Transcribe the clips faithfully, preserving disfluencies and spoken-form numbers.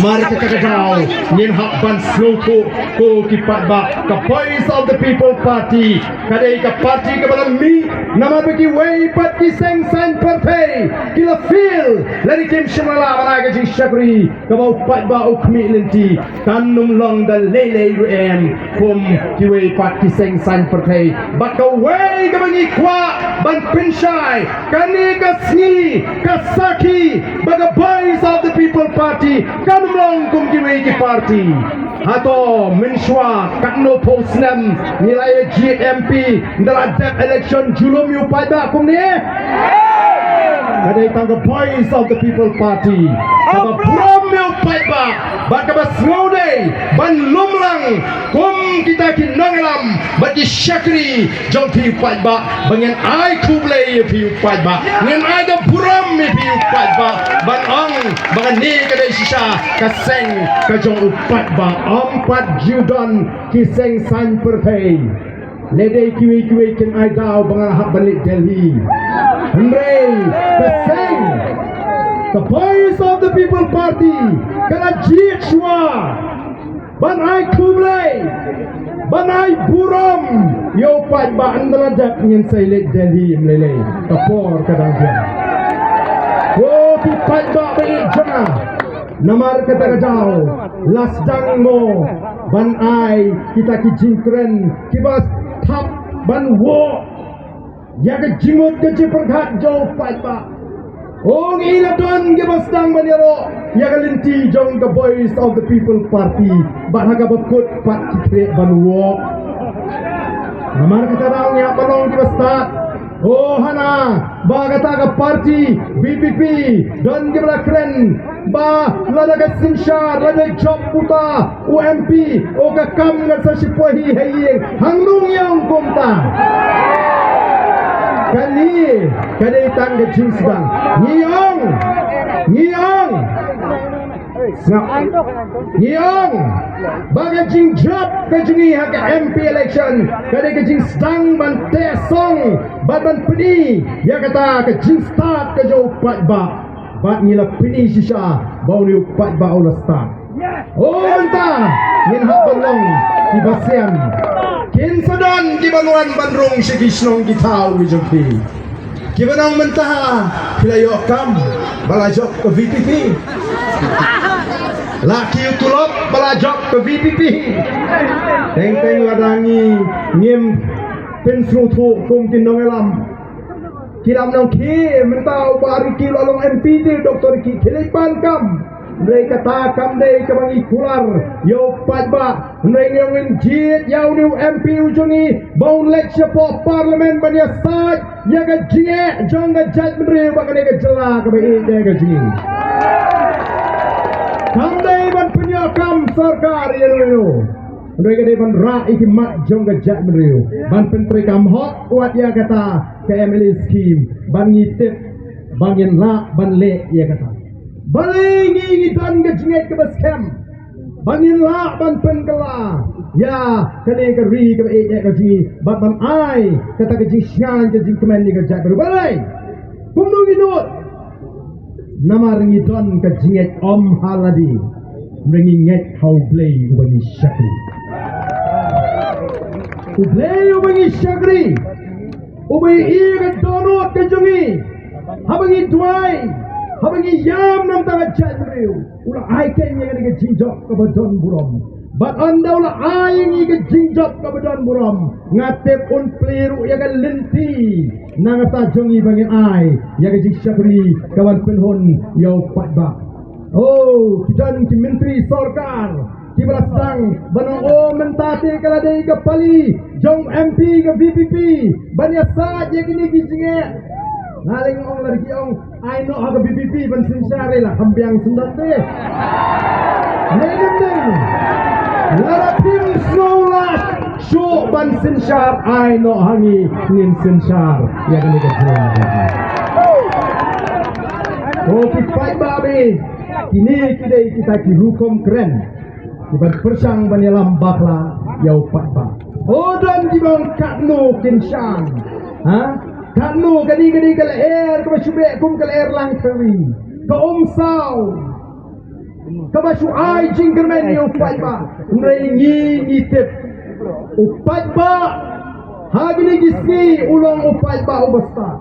Namar kata ka daw ngin hap ban sngewthuh ko ki paidbah, ka Voice of the People Party ka dei ka party kaba la mih namar ba kiwei pat ki seng saiñ pyrthei ki la fail lane kim shym la lah ban ai ka jingshakri kaba u paidbah u khmih lynti. Kan ym long da lei lei ruh em kum kiwei pat ki seng saiñ pyrthei. Bad kawei kaba ngi kwah ban pynshai kane ka sngi ka sakhi ba ka Voice of the People Party kan ym long kum kiwei ki party. Hato mynshuwa katno phew snem ngi la ïa jied M P, ngi la dep election, ju lum ïa u paidbah kumne? Ka dei tang ka Voice of the People Party kaba burom ïa u paidbah bad kaba sngewdei ban lum lang kum kita ki nongïalam bad ki shakri jong phi u paidbah, ba ngin ai khublei ïa phi u paidbah, ngin ai da burom ïa phi u paidbah, ban ong ba kane ka dei shisha ka seng ka jong u paidbah. Ym pat ju don ki seng saiñ pyrthei. Lehse kiwei kiwei kin ai daw ba nga hap ban leit Delhi. Hynrei ka seng, ka Voice of the People Party ka la jied shuwa ban ai khublei, ban ai burom ïa u paidbah. Ynda la dep ngin sa leit Delhi, ym lei lei, ka por ka dang biang. Ko ki paidbah ba ïeit jong nga, namar kata ka daw la sdang mo ban ai kita ki jingkren kiba thap ban wad ïa ka jingmut ka jingpyrkhat jong u paidbah. Ong i la don kiba sdang ban ïaroh ïa ka lynti jong ka Voice of the People Party, bad ha kaba kut pat ki khreh ban wad. Namar kata ka daw ngi hap ban long kiba stad. O hana ba kata ka party VPP don kiba la kren ba lada ka synshar, lada jop uta u MP, o ka kam ngan sa shipai ha ïing. Hangno ngi ong kumta? Kane ka dei tang ka jingsdang. Ngi ong, ngi ong, sngap. Ngi ong ba ka jingjop ka jong ngi ha ka MP election ka dei ka jingsdang ban teh song bad ban pyni ïa kata ka jingstad ka jong u paidbah. Bad ngi la pyni shisha ba une u paidbah u la stad. O mynta ngin hap ban long kiba sian. Kin sa don kiba wan ban rung sha ki shnong ki thaw ki jong ki. Kiba nang mynta phi la ïoh kam ba la jop ka VPP. La kiew tulop ba la jop ka VPP. Teng teng lada ngi ngim pynsngewthuh kum ki nongïalam. Ki lam nang ki mynta u Bah Ricky la long MP te, Doktor Ricky, ki leit pan kam. Hynrei kata kam dei kaba ngi kular ïa u paidbah. Hynrei ngi ong ngin jied ïa une u MP u jong ngi ba un leit shapoh Parliament ban ïasaid ïa ka jingeh jong ka jaitbynriew bad kane ka jylla kaba ïeit ïa ka jong ngi. Kam dei ban pynïoh kam sorkar ïa u. Hynrei ka dei ban rah ïa ki mat jong ka jaitbynriew ban pyntreikam hok wat ïa kata ka MLA scheme, ban ngi tip ba ngin lah ban leh ïa kata. Balei ngi ngi don ka jingngeit kaba skhem ba ngin lah ban pynkylla ïa kane ka ri kaba ïeit ïa ka jong ngi bad ban ai kata ka jingshngaiñ ka jingkmen ïa ka jaitbynriew? Balei? Kumno ngi nud? Namar ngi don ka jingngeit ym ha lade, hynrei ngi ngeit ha U Blei uba ngi shakri. U Blei uba ngi shakri, uba ïohi ïa ka dohnud ka jong ngi. Haba ngi duwai, haba ngi ïam na ka bynta ka jaitbynriew, u la ai keiñ ïa kane ka jingjop kaba don burom. Bad ynda u la ai ïa ngi ka jingjop kaba don burom, nga tip un plie ruh ïa ka lynti na ka bynta jong ngi ba ngin ai ïa ka jingshakri kaban pynhun ïa u paidbah. Oh, ki don ki myntri sorkar kiba la sdang ban ong, oh, mynta te ka la dei ka pali jong MP ka VPP ban ïasaid ïa kine ki jingeh. Nga leh ong, lada ki ong ai noh ha ka VPP ban synshar, la kham biang sngewdon te. Leh ong te, lada phim sngew lah shuh ban synshar, ai noh ha ngi, ngin synshar ïa kane ka jingeh. Oh, ki paidbah, kine ki dei kita ki rukom kren kiban pyrshang ban ïalam bakla ïa u paidbah. Oh, don kiba ong katno kin shang. Ha? Katno, kane ka dei ka lyer kaba shu beh kum ka lyer Langthari, ka um saw. kaba shu ai jingkyrmen ïa u paidbah. Hynrei ngi ngi tip u paidbah ha kine ki sngi u long u paidbah uba stad.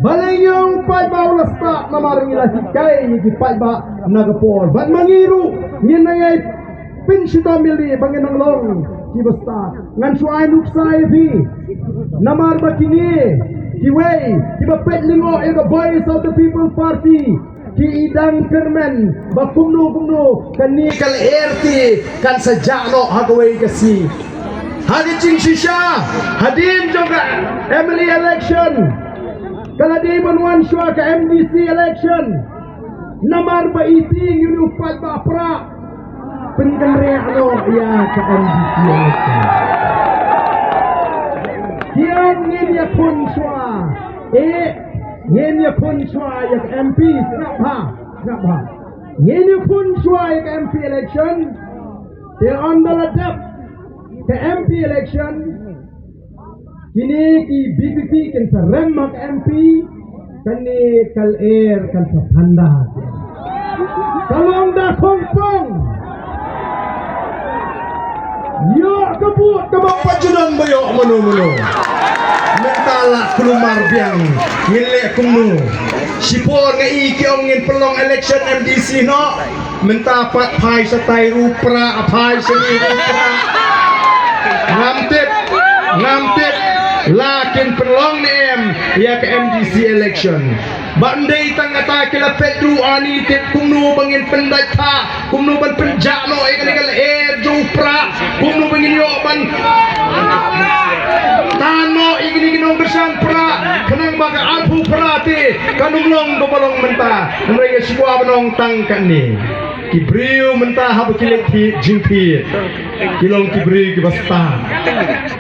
Balei ngi ong u paidbah u la stad? Namar ngi la hikai ïa ki paidbah na ka por. Bad ma ngi ruh ngin nang ai pynshitom ïa lade ba ngin nang long kiba stad. Ngan shu ai nuksa ïa phi. Namar ba kine kiwei kiba peit lyngngoh ïa ka Voice of the People Party ki i dang kyrmen ba kumno kumno kane ka lyer te kan sa jah noh ha kawei ka sngi. Ha ka jingshisha, hadien jong ka M L A election, ka la dei ban wan shuwa ka M D C election. Namar ba i tieng ïa u paidbah Prah, pynkynriah noh ïa ka M D C election. Ki ong ngin ïakhun shuwa. Eh, ngin ïakhun shuwa ïa ka M P. Sngap bha, sngap bha. Ngin ïakhun shuwa ïa ka M P election. Te ynda la dep ka M P election, kine ki V P P kin sa rem ha ka M P. Kane ka lyer kan sa phanda. Ka long da khongpong. Ïoh ka vote kaba pat ju don ba ïoh mano mano. Mynta la kulmar biang. Ngin leh kumno? Shipor nga i ki ong ngin pynlong election M D C noh. Mynta pat phai shatai ruh Prah, phai shane ruh Prah. Ngam tip, ngam tip la kin pynlong ne em ïa ka M D C election. Ba ym dei tang kata, ki la peit ruh ani tip kumno ba ngin pyndait tha, kumno ban pynjah noh ïa kane ka lyer jong u Prah, kumno ba ngin ïoh ban tan noh ïa kine ki nongkyrshan Prah, khnang ba ka arphew phra te kan ym long kumba long mynta. Hynrei nga shu kwah ban ong tang kane. Ki briew mynta haba ki leit thied jingthied, ki long ki briew kiba stad.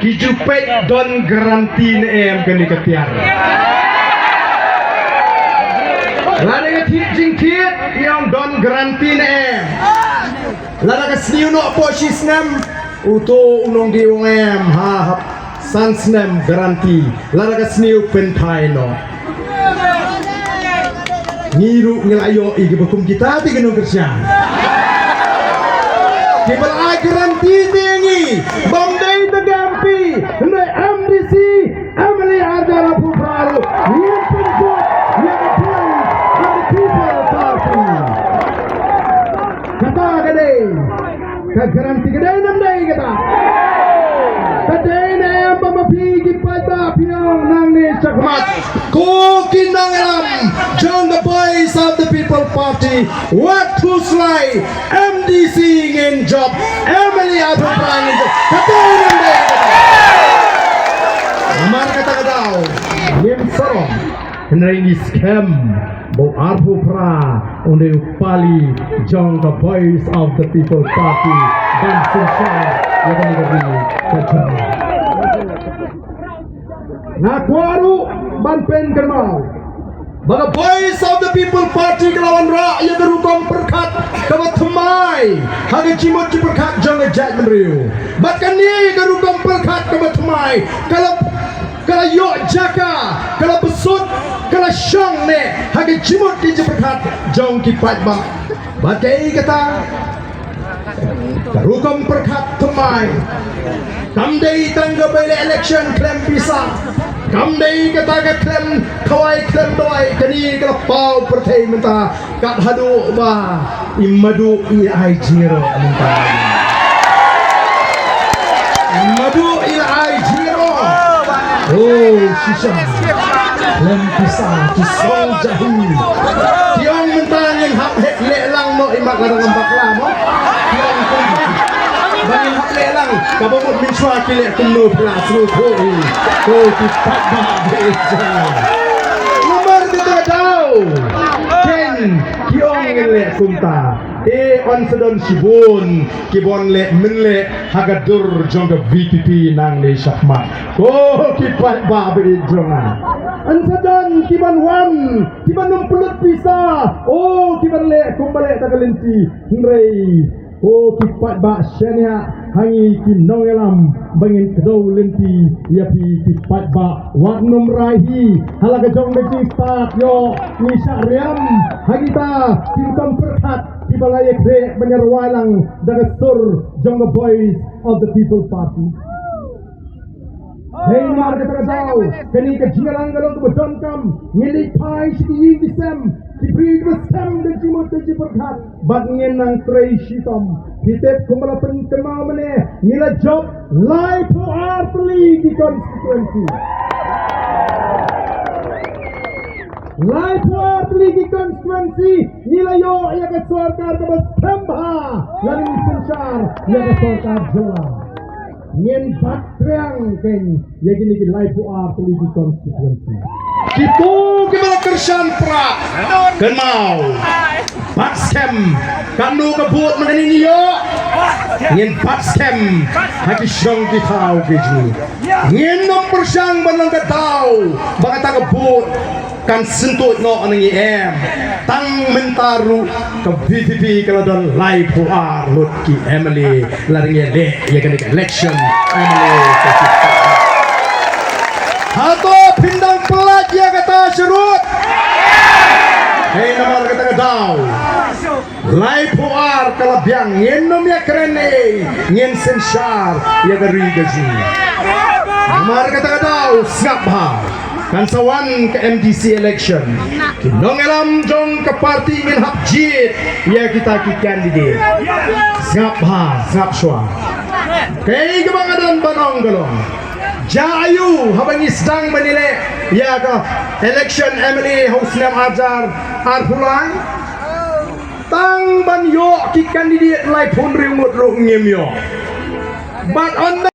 Ki ju peit don guarantee ne em kane ka tiar. Lada ka thied jingthied, ki ong don guarantee ne em. Lada ka sniew noh hapoh shi snem, uto u nongdie u ong em, ha, hap san snem guarantee. Lada ka sniew pynphai noh. Ngi ruh ngi la ïoh ïa kiba kum kita te ki nongkyrshan. Kiba la ai guarantee te ngi, bym dei tang ka M P, hynrei M D C, M L A ar hajar arphew phra ruh ngin pynjot ïa ka Voice of the People Party. Kata ka dei ka guarantee, ka dei ne ym dei kata? Ka dei ne em ba ma phi ki paidbah phi ong nangne shakhmat, ko ki nongïalam jong ka Voice of the People Party, wat khuslai, M D C ngin jop, M L A arphew phra ngin jop. Ka dei ne ym dei kata? Namar kata ka daw ngim sarong. Hynrei ngi skhem ba u arphew phra un dei u pali jong ka Voice of the People Party ban synshar ïa kane ka ri ka jong ngi. Nga kwah ruh ban pynkynmaw ba ka Voice of the People Party ka la wanrah ïa ka rukom pyrkhat kaba thymmai ha ka jingmut jingpyrkhat jong ka jaitbynriew. Bad kane ka rukom pyrkhat kaba thymmai ka la ka la ïoh jaka, ka la pynshong, ka la shong ne ha ka jingmut ka jingpyrkhat jong ki paidbah. Bad kaei kata ka rukom pyrkhat thymmai, kam dei tang ka by-election khlem pisa, kam dei kata ka khlem khawai khlem dawai, kane ka la paw pyrthei mynta. Kat haduh ba i Madu i ai jingïaroh mynta. I Madu i ai jingïaroh. Oh, shisha. Khlem pisa ki song jahi. Ki ong mynta ngin hap heh leh lang noh i mat la dang bakla mo. Ki ong kumta. Ba ngin hap leh lang. Kaba mut mynshuwa ki leh kumno phi la sngewthuh hi. Ko ki paidbah ba ïeit jong nga. Namar kata ka daw. Ken ki ong ngin leh kumta. Te yn sa don shibun kiban leh mynleh ha ka dur jong ka V P P nangne shakhmat. Ko ki paidbah ba ïeit jong nga. Yn sa don kiban wan, kiban ym pynlut pisa. Oh, kiban leh kumba leh da ka lynti. Hynrei ko ki paidbah, shaniah ha ngi ki nongïalam ba ngin kdew lynti ïa phi ki paidbah. Wat nym rai hi ha la ka jong ka jingstad, ïoh ngi shah riam ha kita ki rukom pyrkhat. kiba la ïakhreh ban ïarwai lang da ka sur jong ka Voice of the People Party. Hei namar kata ka daw, kane ka jingïalang ka long kaba donkam, ngin leit phai sha ki ïing ki sem, ki briew kiba skhem da jingmut da jingpyrkhat, bad ngin nang trei shitom. Phi tip kumba la pynkynmaw mynne, ngi la jop laiphew ar tylli ki constituency. Laiphew ar tylli ki constituency, ngi la ïoh ïa ka sorkar kaba skhem bha, lane ngi synshar ïa ka sorkar jylla. Ngin bat triang kein ïa kine ki laiphew ar tylli ki constituency. Kito kiba la kyrshan pra, kynmaw, bat skhem, katno ka vote mynta ngi ïoh, ngin bat skhem ha ki shnong ki thaw ki jong ngi. Ngin ym pyrshang ban long ka daw ba kata ka vote kan syntuid noh na ngi, em. Tang mynta ruh ka V P P ka la don laiphew ar ngut ki M L A, la ngi leh ïa kane ka election M L A ka jong ngi. Hato phin dang pyllait ïa kata shuh ruh? Hei namar kata ka daw. Laiphew ar ka la biang, ngin ym ïakren ei, ngin synshar ïa ka ri ka jong ngi. Namar kata ka daw, sngap bha. Kan sa wan ka M D C election. Ki nongïalam jong ka party ngin hap jied ïa kita ki candidate. Sngap bha, sngap shuwa. Kaei kaba nga don ban ong ka long, jia aiu haba ngi sdang ban ïaleh ïa ka election M L A ha u snem arhajar arphew lai? Tang ban ïoh ki candidate laiphew hynriew ngut ruh ngim ïoh. Bad on